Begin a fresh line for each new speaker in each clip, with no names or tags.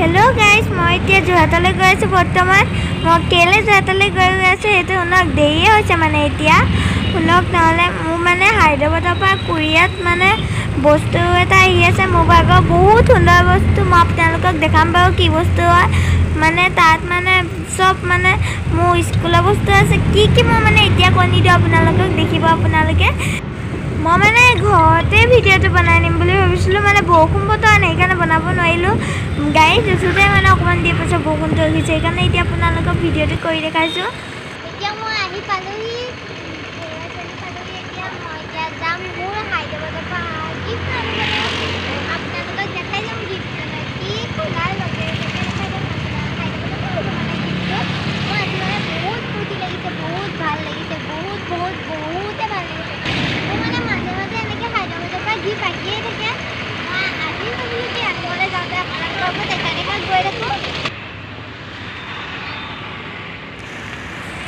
Hello' guys, মই এতিয়া যোৰহাটলৈ গৈ আছোঁ। বৰ্তমান মই কেলৈ যোৰহাটলৈ গৈ আছোঁ সেইটো শুনক, দেৰিয়ে হৈছে মানে এতিয়া শুনক। নহ'লে মোৰ মানে হায়দৰাবাদৰ পৰা কুৰিয়াত মানে বস্তু এটা আহি আছে মোৰ ভাগৰ, বহুত সুন্দৰ বস্তু। মই আপোনালোকক দেখাম বাৰু কি বস্তু হয়। মানে তাত মানে চব মানে মোৰ স্কুলৰ বস্তু আছে, কি কি মই মানে এতিয়া কৈ নিদিওঁ, আপোনালোকক দেখিব আপোনালোকে। মই মানে ঘৰতে ভিডিঅ'টো বনাই নিম বুলি ভাবিছিলোঁ, মানে বৰষুণ বতৰ নাই সেইকাৰণে বনাব নোৱাৰিলোঁ। গাড়ীত উঠোঁতে মানে অকণমান দেৰি পাছত বৰষুণটো আহিছে, সেইকাৰণে এতিয়া আপোনালোকক ভিডিঅ'টো কৰি দেখাইছোঁ।
এতিয়া মই আহি পালোহি, পালোহি। এতিয়া মই এতিয়া যাম মোৰ হায়দৰাবাদৰ পৰা গিফ্ট আনিবলৈ। আপোনালোকক দেখাই দিম গিফ্ট কি খোলাৰ লগে লগে দেখাই দিম। হায়দৰাবাদৰ পৰা আহিব মানে গিফ্টটো। মোৰ আজি মানে বহুত ফূৰ্তি লাগিছে, বহুত ভাল লাগিছে, বহুত বহুত বহুতে ভাল লাগিছে। মোৰ মানে মাজে মাজে এনেকৈ হায়দৰাবাদৰ পৰা গিফ্ট আহিয়ে থাকে। মই আজি ভাবিলোঁ কি আনিবলৈ যাওঁতে আপোনালোককো দেখাই দেখাই গৈ থাকোঁ।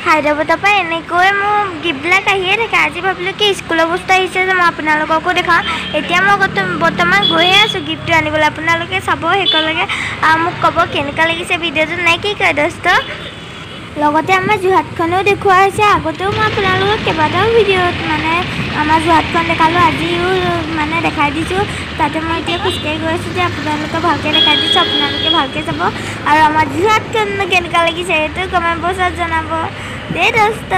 হায়দৰাবাদৰ পৰা এনেকৈ মোৰ গিফ্টবিলাক আহিয়ে থাকে। আজি ভাবিলোঁ কি স্কুলৰ বস্তু আহিছে যে মই আপোনালোককো দেখাওঁ। এতিয়া মই বৰ্তমান গৈয়ে আছোঁ গিফ্টটো আনিবলৈ। আপোনালোকে চাব শেষলৈকে আৰু মোক ক'ব কেনেকুৱা লাগিছে ভিডিঅ'টো, নে কি কয় দোস্ত। লগতে আমাৰ যোৰহাটখনো দেখুওৱা হৈছে। আগতেও মই আপোনালোকক কেইবাটাও ভিডিঅ'ত মানে আমাৰ যোৰহাটখন দেখালোঁ, আজিও মানে দেখাই দিছোঁ। তাতে মই এতিয়া খোজকাঢ়ি গৈ আছোঁ যে আপোনালোকে ভালকৈ দেখাই দিছোঁ, আপোনালোকে ভালকৈ চাব। আৰু আমাৰ যোৰহাটখন কেনেকুৱা লাগিছে সেইটো কমেণ্ট বক্সত জনাব দেই দোস্ত।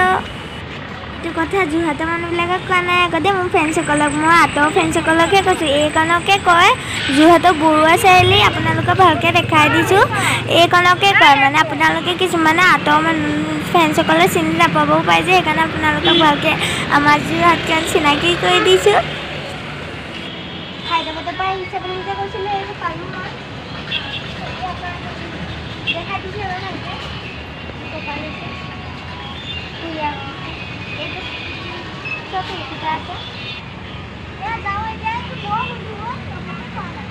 এইটো কথা যোৰহাটৰ মানুহবিলাকক কোৱা নাই আকৌ দেই, মোৰ ফ্ৰেণ্ডসকলক, মই আঁতৰৰ ফ্ৰেণ্ডসকলকহে কৈছোঁ। এইকণকে কয় যোৰহাটৰ বৰুৱা চাৰিআলি, আপোনালোকক ভালকৈ দেখাই দিছোঁ। এইকণকে কয় মানে আপোনালোকে কিছুমানে আঁতৰৰ মানুহ ফ্ৰেণ্ডসকলে চিনি নাপাবও পাৰে যে, সেইকাৰণে আপোনালোকক ভালকৈ আমাৰ যোৰহাটখন চিনাকি কৰি দিছোঁ।
হায়দৰাবাদৰ পৰা আহিছে বুলি যে কৈছিলোঁ, এইটো পালোঁ মই। দেখাই দিছোঁ এবাৰ ভালকৈ। এইটো চব এইকেইটা আছে। এয়া যাওঁ এতিয়া, এইটো বৰ সুধিব পোৱা নাই।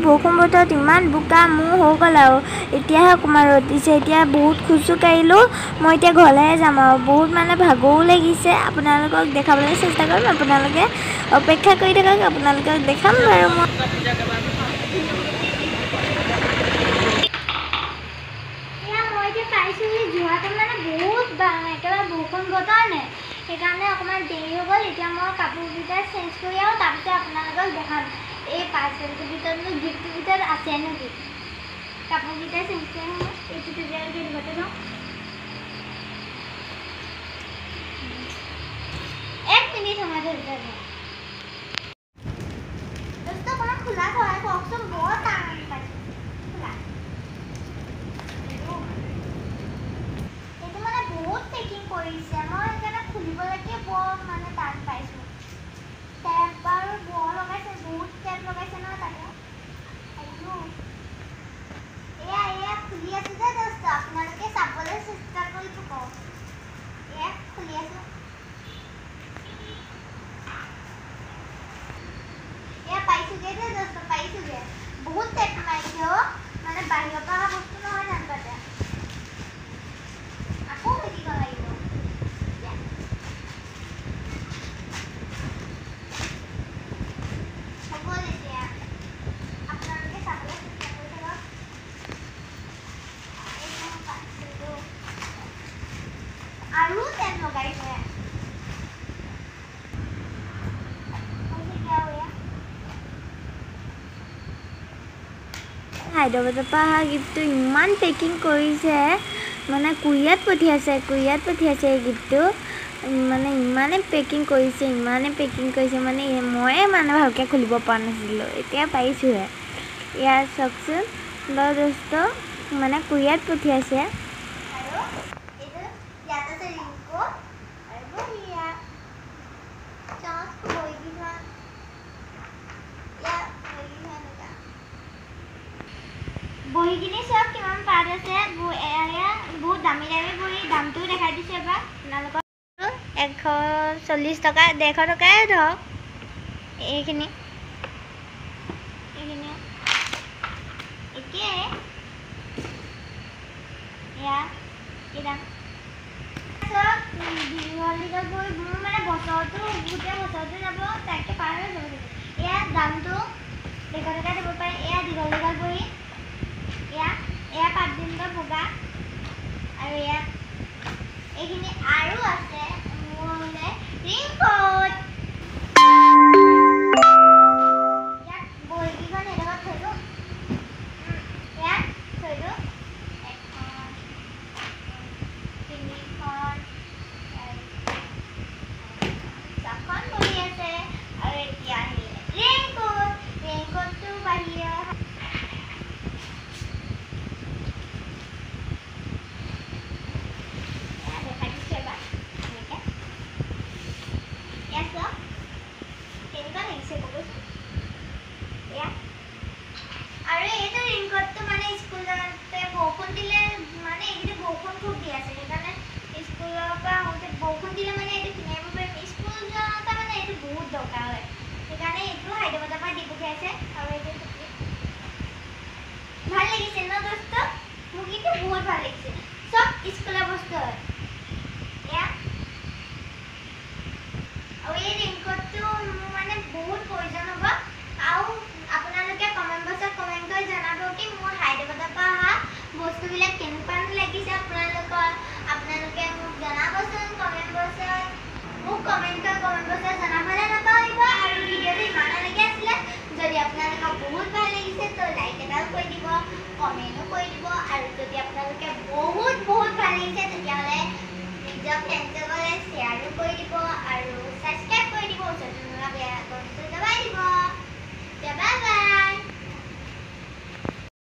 বৰষুণ বতৰত ইমান বোকা মোৰ হৈ গ'ল আৰু এতিয়াহে অকণমান ৰ'দ দিছে। এতিয়া বহুত খোজো কাঢ়িলোঁ, মই এতিয়া ঘৰলৈহে যাম আৰু বহুত মানে ভাগৰো লাগিছে। আপোনালোকক দেখাবলৈ চেষ্টা কৰিম, আপোনালোকে অপেক্ষা কৰি থাকক, আপোনালোকক দেখাম বাৰু মই।
এয়া মই এতিয়া পাইছোঁহি যোৰহাটত, মানে বহুত একেবাৰে বৰষুণ বতৰ নে, সেইকাৰণে অকণমান দেৰি হৈ গ'ল। এতিয়া মই কাপোৰকেইটা চেঞ্জ কৰি আহোঁ, তাৰপিছত আপোনালোকক দেখাম এই পাৰ্চেলটোৰ ভিতৰতনো গিফ্টটোৰ ভিতৰত আছে নেকি। কাপোৰকেইটা চেঞ্জ কৰি আহোঁ, এইটো তেতিয়ালৈকে ঘৰতে যাওঁ। এক মিনিট সময় ধৰি দোস্ত, অকণমান খোলা সহায় কওকচোন, বৰ টান পাইছোঁ খোলা। এইটো মানে বহুত পেকিং কৰিছে, মই সেইকাৰণে খুলিবলৈকে বৰ মানে টান পাইছোঁ। টেপ আৰু বৰ লগাইছে, বহুত টেপ লগাইছে নহয় তাতে। এয়া এয়া খুলি আছোঁ যে দোস্ত, আপোনালোকে চাবলৈ চেষ্টা কৰি থাকক। এয়া খুলি আছোঁ, এয়া পাইছোঁগৈ দেই দোস্ত, পাইছোঁগৈ। বহুত টেপ মাৰিছে অ', মানে বাহিৰৰ পৰা অহা বস্তু নহয় জানো, তাতে আকৌ খুলিব লাগিব। হ'ব এতিয়া আপোনালোকে চাবলৈ চেষ্টা কৰি থাকক। এইটো পাৰ্চেলটো আৰু টেপ লগাইছে।
হায়দৰাবাদৰ পৰা অহা গিফ্টটো ইমান পেকিং কৰিছে, মানে কুৰিয়াত পঠিয়াইছে, কুৰিয়াত পঠিয়াইছে এই গিফ্টটো। মানে ইমানেই পেকিং কৰিছে, ইমানেই পেকিং কৰিছে, মানে ময়ে মানে ভালকৈ খুলিব পৰা নাছিলোঁ, এতিয়া পাৰিছোঁহে। ইয়াত চাওকচোন বাৰু দোস্ত, মানে কুৰিয়াত পঠিয়াইছে।
আৰু এইটো ইয়াত আছে ৰিংকু আৰু বঢ়িয়া চচ বহীকেইখন, ইয়াত বহীকেইখন এনেকুৱা।
বহীখিনি চাওক কিমান পাত আছে। এয়া বহুত দামী দামী বহী, দামটোও দেখাই দিছোঁ এবাৰ আপোনালোকক। 140 টকা, 150 টকাই ধৰক। এইখিনি এইখিনি একেই। এয়া কি দাম চাওক, দীঘল দীঘল বহী। মোৰ মানে বছৰটো গোটেই বছৰটো যাব, তাতকৈ পাৰ হৈ যাব। এয়া দামটো 150 টকা দিব পাৰে। এয়া দীঘল দীঘল বহী, এয়া এয়া পাতবিন্দু বগা, আৰু এয়া এইখিনি। আৰু আছে মোলৈ ৰেইনকোট। ইয়াত বহীকেইখন এডোখৰত থৈ দিওঁ। ইয়াত থৈ দিওঁ। এখন, তিনিখন, ছখন বহী আছে। আৰু এতিয়া আহিলে ৰেইনকোট। ৰেইনকোটটো বাহিৰৰ এয়া দেখাই দিছোঁ এবাৰ এনেকে। এয়া চাওক, কেনেকুৱা লাগিছে ক'বচোন। এয়া আৰু এইটো ৰেইনকোটটো মানে স্কুল যাওঁতে বৰষুণ দিলে, মানে এইকেইদিন বৰষুণ খুব দি আছে, সেইকাৰণে স্কুলৰ পৰা আহোঁতে বৰষুণ দিলে মানে এইটো পিন্ধি আহিব পাৰিম। স্কুল যাওঁতে মানে এইটো বহুত দৰকাৰ হয়, সেইকাৰণে এইটো হায়দৰাবাদৰ পৰা দি পঠিয়াইছে। আৰু এইটো টুপি ভাল লাগিছে ন দোস্ত? মোক কিন্তু বহুত ভাল লাগিছে। চব স্কুলৰ বস্তু হয় এয়া। আৰু এই ৰেইনকোটটো মোৰ মানে বহুত প্ৰয়োজন হ'ব। আৰু আপোনালোকে কমেণ্ট বক্সত কমেণ্ট কৰি জনাব কি মোৰ হায়দৰাবাদৰ পৰা অহা বস্তুবিলাক কেনেকুৱানো লাগিছে আপোনালোকৰ। আপোনালোকে মোক জনাবচোন কমেণ্ট বক্সত। মোক কমেণ্ট কৰি কমেণ্ট বক্সত জনাবলৈ নাপাহৰিব। আৰু ভিডিঅ'টো ইমানলৈকে আছিলে, যদি আপোনালোকৰ বহুত ভাল লাগিছে তো লাইক এটাও কৰি দিব, কমেণ্টো কৰি দিব। আৰু যদি আপোনালোকে বহুত বহুত ভাল লাগিছে তেতিয়াহ'লে নিজৰ ফ্ৰেণ্ডছৰ